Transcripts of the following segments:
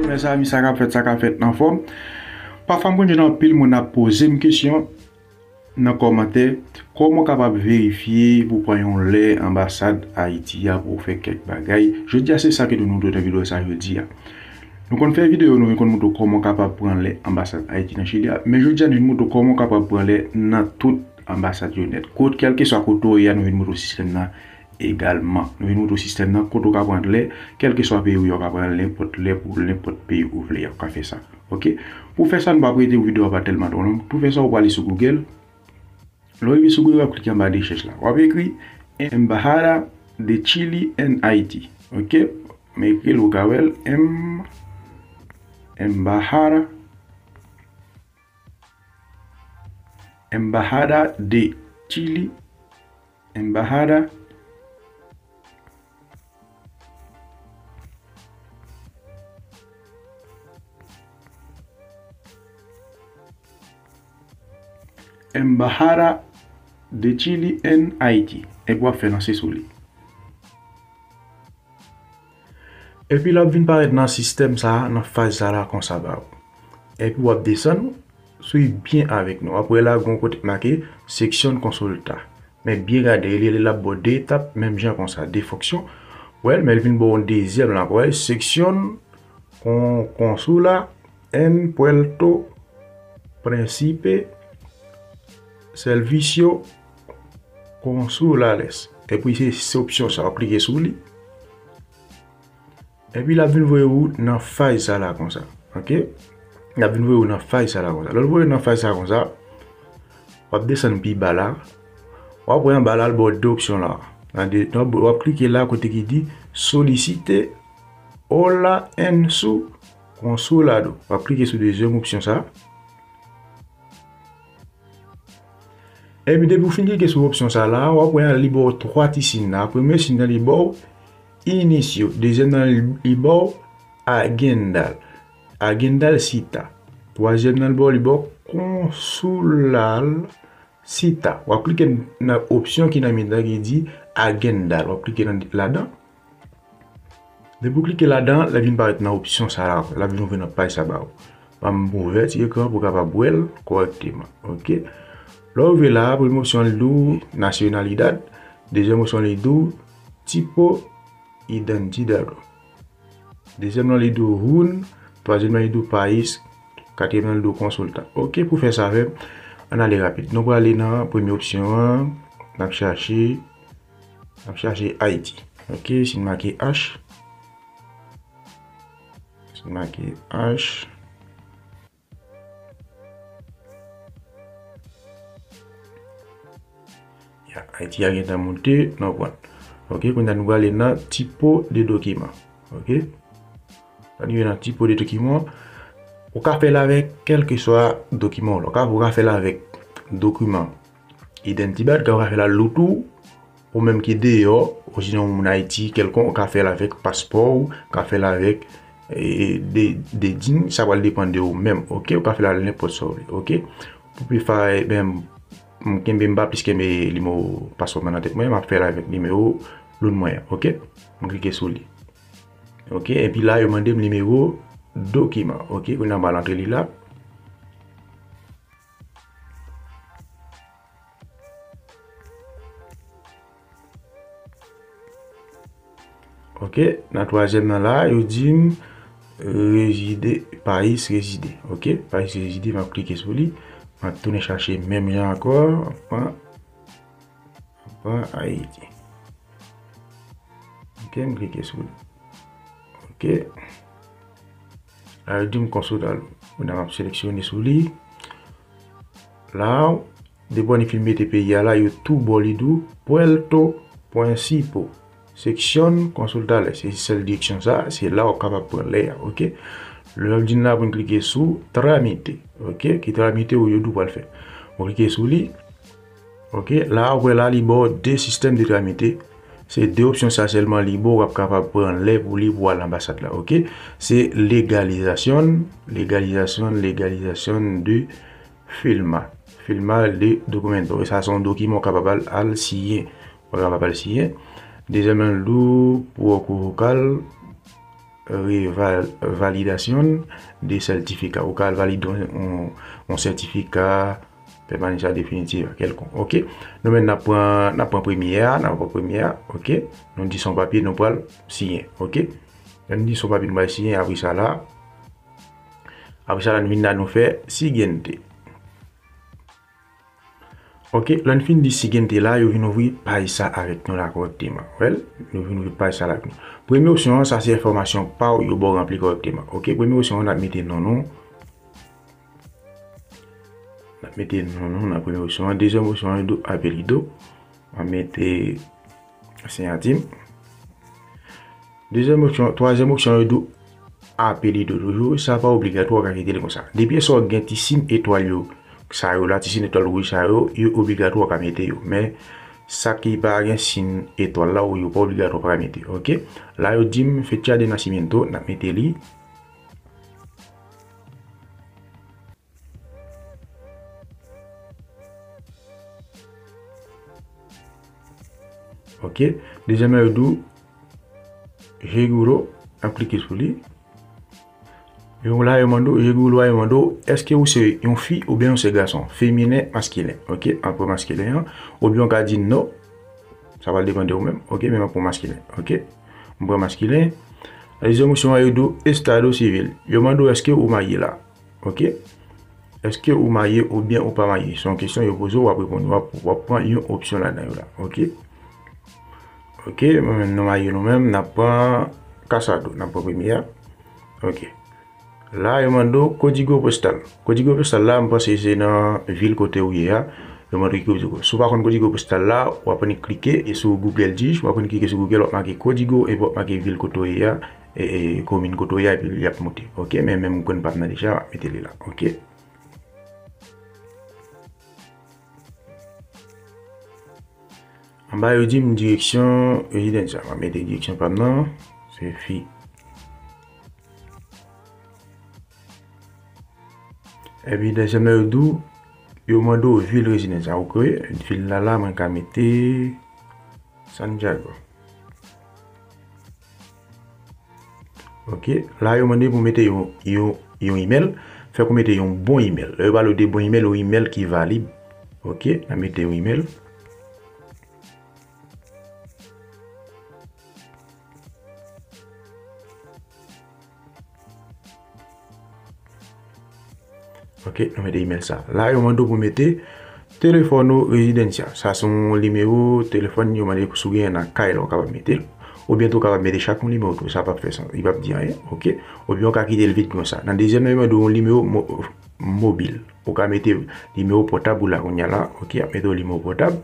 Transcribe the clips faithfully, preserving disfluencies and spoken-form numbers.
Mezanmi, sa k ap fèt, sa k ap fèt, anfòm? Pafwa m konn jwenn anpil moun ap poze m kesyon nan kòmantè, kòman w kapab verifye pou pran yon lè anbasad Ayiti a pou w fè kèk bagay? Jodi a, se sa ke nou montre nan videyo sa jodi a. Nou konn fè videyo, nou vin konn montre w kòman w kapab pran lè anbasad Ayiti nan Chili a, men jodi a, nou vin montre w kòman w kapab pran lè nan tout anbasad yo nèt. Kot, kèlkeswa kote w ye a, nou vin montre w sistèm nan egalman. Nou vin montre w sistèm nan, kote w ka pran lè, kèlkeswa peyi w ye, w ka pran lè nenpòt lè pou nenpòt peyi ou vle a, w ka fè sa. Oke? Pou fè sa, nou p ap rete pou videyo a pa tèlman twò long. Pou fè sa, w prale sou Google. Lè w rive sou Google, w ap klike anba de chèch la. W ap ekri Embajada de Chile en Haiti. Oke? M ekri l, ou ka wè l. Em-, Embajada. Embajada de Chile. Embajada. Embajada de Chile en Haiti. Epi w ap fè lanse sou li. Epi l ap vin parèt nan sistèm sa a, nan faz sa la konsa ba ou. Epi w ap desann, swiv byen avèk nou. W ap wè la gon kote k make seksyon konsulta. Men byen gade, li, li l ap ba w de etap, menm jan konsa, de fonksyon. Wè l, men l vin ba w yon dezyèm la, wè, seksyon kon, konsula en Puerto Príncipe, servicio consulares. Epi se, se opsyon sa, w ap klike sou li. Epi l ap vin voye ou nan faz sa la konsa. Oke? L ap vin voye ou nan faz sa la konsa. Lè l voye ou nan faz sa konsa, w ap desann pi ba la. W ap wè anba la, l ba w de opsyon la. Nan de, w ap, w ap klike la kote ki di Solicite Hola en su Consulado. W ap klike sou dezyèm opsyon sa. Epi depi w fin klike sou opsyon sa la, w ap wè li ba w twa ti siy la. Premye siy nan li ba w inicio, dezyèm nan li, li ba w agendar, agendar cita. Twazyèm nan li ba w, li ba w consular cita. W ap klike nan opsyon ki nan mitan ki di agendar. W ap klike nan, ladan. Depi w klike ladan, l ap vin parèt nan opsyon sa la, l ap vin ouvri nan paj sa ba ou. Ban m ouvè ti ekran pou w kapab wè l kòrèkteman. Oke. Lè w rive la, premye opsyon li di w nacionalidad, dezyèm opsyon li di w tipo identidad. Dezyèm nan li di w un, twazyèm nan li di w país, katriyèm nan li di w consulta. Oke, pou fè sa avè m, ann ale rapid. Nou prale nan premye opsyon an, n ap chache N ap chache Ayiti. Oke, si n make H. Si n make H. Ya, Ayiti a gentan moute, nou pran. Oke, kounye a nou prale nan tipo de document. Oke? Lè nou rive nan tipo de document, ou ka fè l avèk kèlkeswa dokiman w la. Ou ka, ou ka fè l avèk dokiman Identidad, ou ka fè l ak loto w, ou menm ki deyò, osinon yon moun Ayiti kèlkonk, ou ka fè l avèk paspò w, ou ka fè l avèk, e, de, de din, sa pral depann de ou menm, oke? Ou ka fè l ak nenpòt sa w vle, oke? Pou pi fè, e, ben, m kenbe, m pa plis kenbe nimewo paspò mwen nan tèt mwen, m ap fè l avèk nimewo loun mwen an, oke? M klike sou li. Oke, epi la, yo mande m nimewo dokiman, oke? Kounye a m al antre li la. Oke, nan twazyèm nan la, yo di m rezide, país rezide. Oke, país rezide, m ap klike sou li. M ap tounen chache menm jan ankò. M ap pran, m ap pran Ayiti. Oke, m klike sou li. Oke. La, yo di m konsodan l. Kounye a m ap seleksyone sou li. La, depi w fin mete peyi a la, yo tou ba w li di w Puerto Principio, seksyon konsultales. Se sèl direksyon sa, se la w ap kapab pran lè a, oke? Lè w vin la, pou n klike sou tramite, oke? Ki tramite ou yo di w pral fè. Ou klike sou li. Oke, la, ou wè la, li ba w de sistèm de tramite. Se de opsyon sa sèlman li ba w, w ap kapab pran lè pou li pou al anbasad la, oke? Se legalizasyon, legalizasyon, legalizasyon de firma. Firma de documento. E sa se yon dokiman w kapab al, al siyen. Ou kapab al siyen. Dezyèm nan, li di w pou w lokal, revalidasyon de sètifika. Ou ka al valide yon, yon, yon sètifika pèmanisyon definitif kèlkonk. Oke. Nou menm n ap pran, n ap pran premye a, n ap pran premye a. Oke. Nou di se yon papye nou pral siyen. Oke. Lè n di se yon papye nou pral siyen, apre sa la, apre sa la, nou vin la, nou fè siguiente. Oke, lè n fin di siguiente la, yo vin ouvri paj sa avèk nou la kòrèkteman. Wè l, yo vin ouvri paj sa la avèk nou. Premye opsyon an, sa se enfòmasyon pa w yo ba w ranpli kòrèkteman. Oke, premye opsyon an, n ap mete non nou. N ap mete non nou nan premye opsyon an. Dezyèm opsyon an, yo di w apelido. M ap mete siyati m. Dezyèm opsyon, twazyèm opsyon, yo di w apelido toujou. Sa pa obligatwa, w ka kite l konsa. Depi sa w gen ti siy etwal yo, sa yo la, ti siy etwal wouj sa yo, yo obligatwa, w ka mete yo. Men, sa ki pa gen siy etwal la, yo pa obligatwa, w pa ka mete. Oke? La, yo di m fecha de nacimiento, n ap mete li. Oke. Dezyèm nan, yo di w seguro, n ap klike sou li. Yo la, yo mande w, seguro a, yo mande w, èske ou se yon fi oubyen ou se gason? Feminen, maskilen. Oke, an pran maskilen an. Oubyen w ka di no. Sa va depann de ou menm. Oke, men m ap pran maskilen. Oke. M pran maskilen. Dezyèm opsyon an, yo di w estado civil. Yo mande w èske ou marye la. Oke. Èske ou marye oubyen ou pa marye? Se yon kesyon yo poze w, w ap reponn, w ap, w ap pran yon opsyon ladan yo la. Oke. Oke, mwen menm nou marye nou menm, n ap pran casado, n ap pran premye a. Oke. La, yo mande w kodigo postal. Kodigo postal la, m panse se nan vil kote ou ye a. Yo mande w ki kodigo. Si w pa konn kodigo postal la, w ap annik klike e sou Google Dich, w ap annik klike sou Google, w ap make kodigo epi w ap make vil kote ou ye a, e, e komin kote ou ye a, epi y ap monte. Oke, men, men m konn pa m nan deja, m ap mete li la. Oke. Anba yo di m direksyon rezidans la. M ap mete direksyon pa m nan. Se fi. Epi dezyèm nan yo di w, yo mande w vil rezidans la. Oke, vil la la, mwen ka mete Santiago. Oke, la yo mande pou mete yon, yon, yon email. Fèk ou mete yon bon email. Lè yo pale de bon email, yon email ki valid. Oke, n a mete yon email. Oke, nou mete email sa. La, yo mande w pou mete telefòn ou rezidansya. Sa se yon nimewo telefòn yo mande si w genyen nan kay la, ou kapab mete l. Oubyen tou, ou kapab mete chak yon nimewo tou. Sa p ap fè sans. Li p ap di anyen. Oke. Oubyen ou ka kite l vid konsa. Nan dezyèm nan, yo mande w yon nimewo mo-, mobil. Ou ka mete nimewo pòtab ou la kounye a la. Oke, y ap mete w nimewo pòtab.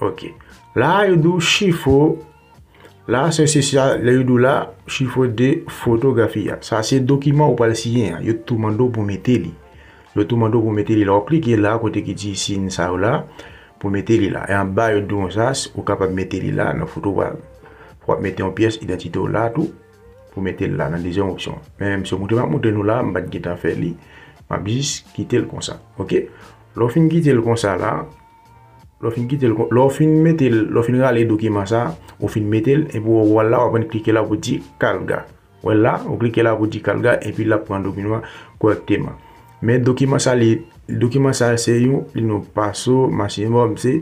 Ok. La, yo di w chifo. La, se, se sa, lè yo di w la, chifo de fotografi a. Sa, se dokiman ou pral siyen an. Yo tou mande w pou mete li. Yo tou mande w pou mete li. Lè w klike la, kote ki di siy sa yo la, pou mete li la. E anba, yo di w sa, ou kapab mete li la, nan foto w a. W ap mete yon pyès idantite w la tou, pou mete l la, nan dezyèm opsyon. Men, se montre m ap montre nou la, m pa t gentan fè li. M ap jis kite l konsa. Ok? Lè w fin kite l konsa la, Lè w fin kite l kon, lè w fin mete l, lè w fin rale dokiman sa, ou fin mete l, epi w wè w al la, w ap annik klike la pou di karga. W wè la, ou klike la pou di karga, epi l ap pran dokiman an kòrèkteman. Men dokiman sa, li, dokiman sa, se yon, li nou paso, maksimòm, se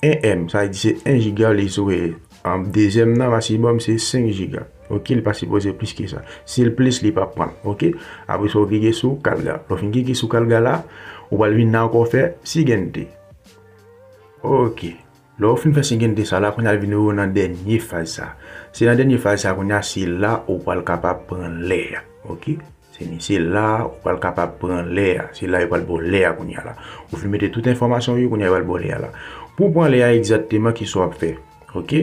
en M, sa vle di se en jiga, li sou, e, an, dezyèm nan, maksimòm, se senk jiga. Ok, li pa sipoze plis ke sa. Si l plis, li p ap pran. Ok, apre sa, w klike sou karga. Lè w fin klike sou karga la, ou pral vin la ankò fè siguiente. Ok. Lè w fin fè siguiente sa la, kounye a l vin rive w nan dènye faz sa. Se nan dènye faz sa, kounye a, se la ou pral kapab pran lè a. Ok? Se ni, se la ou pral kapab pran lè a. Se la yo pral ba w lè a kounye a la. Ou fin mete tout enfòmasyon w yo, kounye a yo pral ba w lè a la. Pou w pran lè a egzakteman, kisa w ap fè? Ok?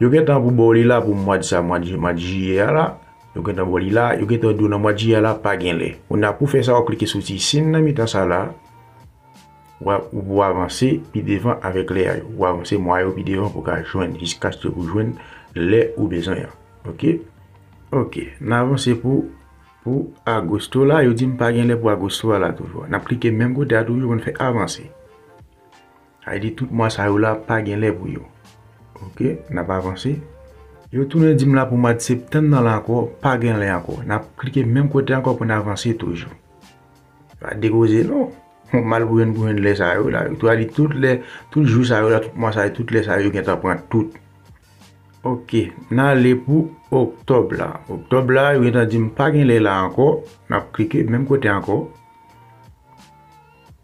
Yo gentan pou ba w li la pou mwa sa, mwa, mwa jiyè a la. Yo gentan ba w li la, yo gentan di w nan mwa jiyè a la, pa gen lè. Kounye a, pou fè sa, w ap klike sou ti siy nan mitan sa la. W a, ou pou avanse pi devan avèk lè a yo. Ou avanse mwa yo pi devan pou w ka jwenn, jiskaske pou jwenn lè ou bezwen an. Ok? Ok. N avanse pou, pou agosto la. Yo di m pa gen lè pou agosto a la toujou. N ap klike menm kote a toujou pou n fè avanse. Sa vle di tout mwa sa yo la pa gen lè pou yo. Ok, n ap avanse. Yo tounen di m la pou mwa septanm nan la ankò, pa gen lè ankò. N ap klike menm kote ankò pou n avanse toujou. Pa dekoze non. Mal pou jwenn pou jwenn lè sa yo la. Yo tou a di tout lè, tout jou sa yo la, tout mwa sa yo, tout lè sa yo, yo gentan pran tout. Ok, n ale pou oktòb la. Oktòb la, yo gentan di m pa gen lè la ankò. N ap klike menm kote ankò.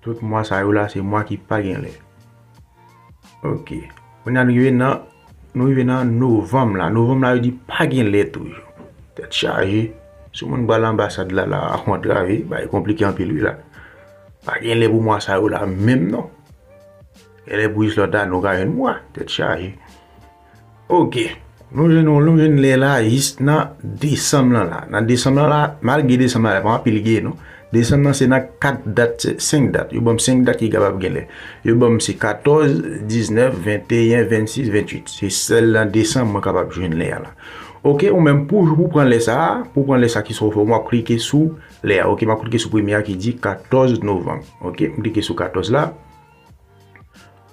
Tout mwa sa yo la, se mwa ki pa gen lè. Ok. Kounye a nou rive nan, nou rive nan novanm la. Novanm la, yo di pa gen lè toujou. Tèt chaje. Si yon moun pral anbasad la, la, antrave, bagay konplike anpil wi la. Pa gen lè pou mwa sa yo la menm non. Gen lè pou jis lòt ane w ka jwenn mwa. Tèt chaje. Ok. Nou jwenn, nou jwenn lè la jis nan desanm lan la. Nan desanm lan la, malgre desanm lan la, pa anpil gen non. Desanm lan se nan kat dat, se senk dat. Yo ban m senk dat ki kapab gen lè. Yo ban m se katòz, diznèf, venteyen, vennsis, vennwit. Se sèl nan desanm mwen kapab jwenn lè a la. Ok, ou menm pou, pou pran lè sa a, pou pran lè sa ki sou fòm, w ap klike sou lè a. Ok, m ap klike sou premye a ki di katòz novanm. Ok, m klike sou katòz la.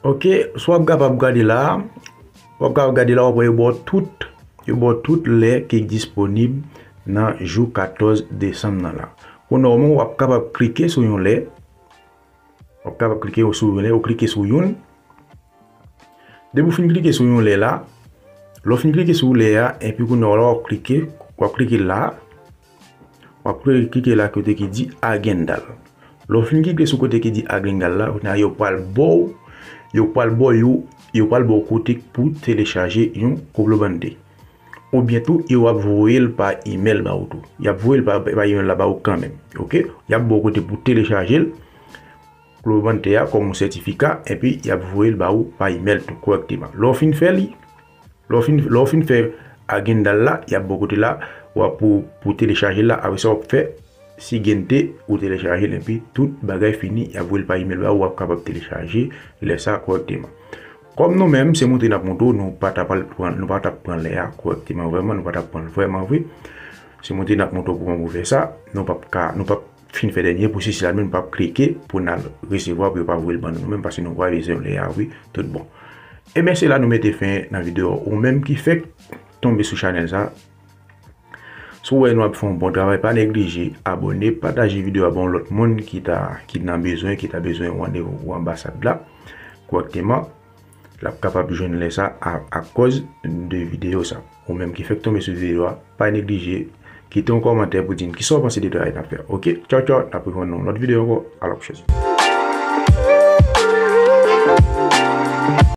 Ok, so w ap kapab gade la, w ap kapab gade la, w ap wè yo ba w tout, yo ba w tout lè ki disponib nan jou katòz desanm nan la. Kounye a w menm w ap kapab klike sou yon lè, w ap kapab klike sou yon lè, ou klike sou youn. Depi w fin klike sou yon lè la, lè w fin klike sou lè a, epi kounye a w la w ap klike, w ap klike la, w ap klike la kote ki di agenda l. Lè w fin klike sou kote ki di agenda l la, kounye a yo pral ba w, yo pral ba w yo, yo pral ba w kote pou telechaje yon Koblobante. Oubyen tou, yo ap voye l pa imèl ba ou tou. Y ap voye l pa, pa imèl la ba ou kanmenm. Ok? Y ap ba w kote pou telechaje l, Koblobante a kòm yon sètifika, epi y ap voye l ba ou pa imèl tou kòrèkteman. Lè w fin fè li, lè w fin, lè w fin fè agenda l la, y ap ba w kote la, w ap pou, pou telechaje l la, apre sa w ap fè siguiente ou telechaje l, epi tout bagay fini, y ap voye l pa imèl ba ou, w ap kapab telechaje lè sa kòrèkteman. Kòm nou menm, se montre n ap montre w, nou pa t ap al pran, nou pa t ap pran lè a kòrèkteman, vrèman, nou pa t ap pran l vrèman vre. Se montre n ap montre w kòman pou fè sa, nou p ap ka, nou p ap fin fè dènye pwosesi la, nou p ap klike pou n al resevwa, pou yo pa voye l ban nou, nou menm, paske nou pa bezwen lè a vre, tout bon. Ebyen, se la nou mete fen nan videyo a. Ou menm ki fèk tonbe sou chanèl sa, si w wè nou ap fè yon bon travay, pa neglije abòne, pataje videyo a ba yon lòt moun ki ta, ki nan bezwen, ki ta bezwen yon randevou pou anbasad la kòrèkteman. L ap kapab jwenn lè sa a, akòz de videyo sa. Ou menm ki fèk tonbe sou videyo a, pa neglije kite yon kòmantè pou di n kisa w panse de travay n ap fè a. Ok? Tchaw, tchaw, n ap rejwenn nan yon lòt videyo ankò. A la pwochèn.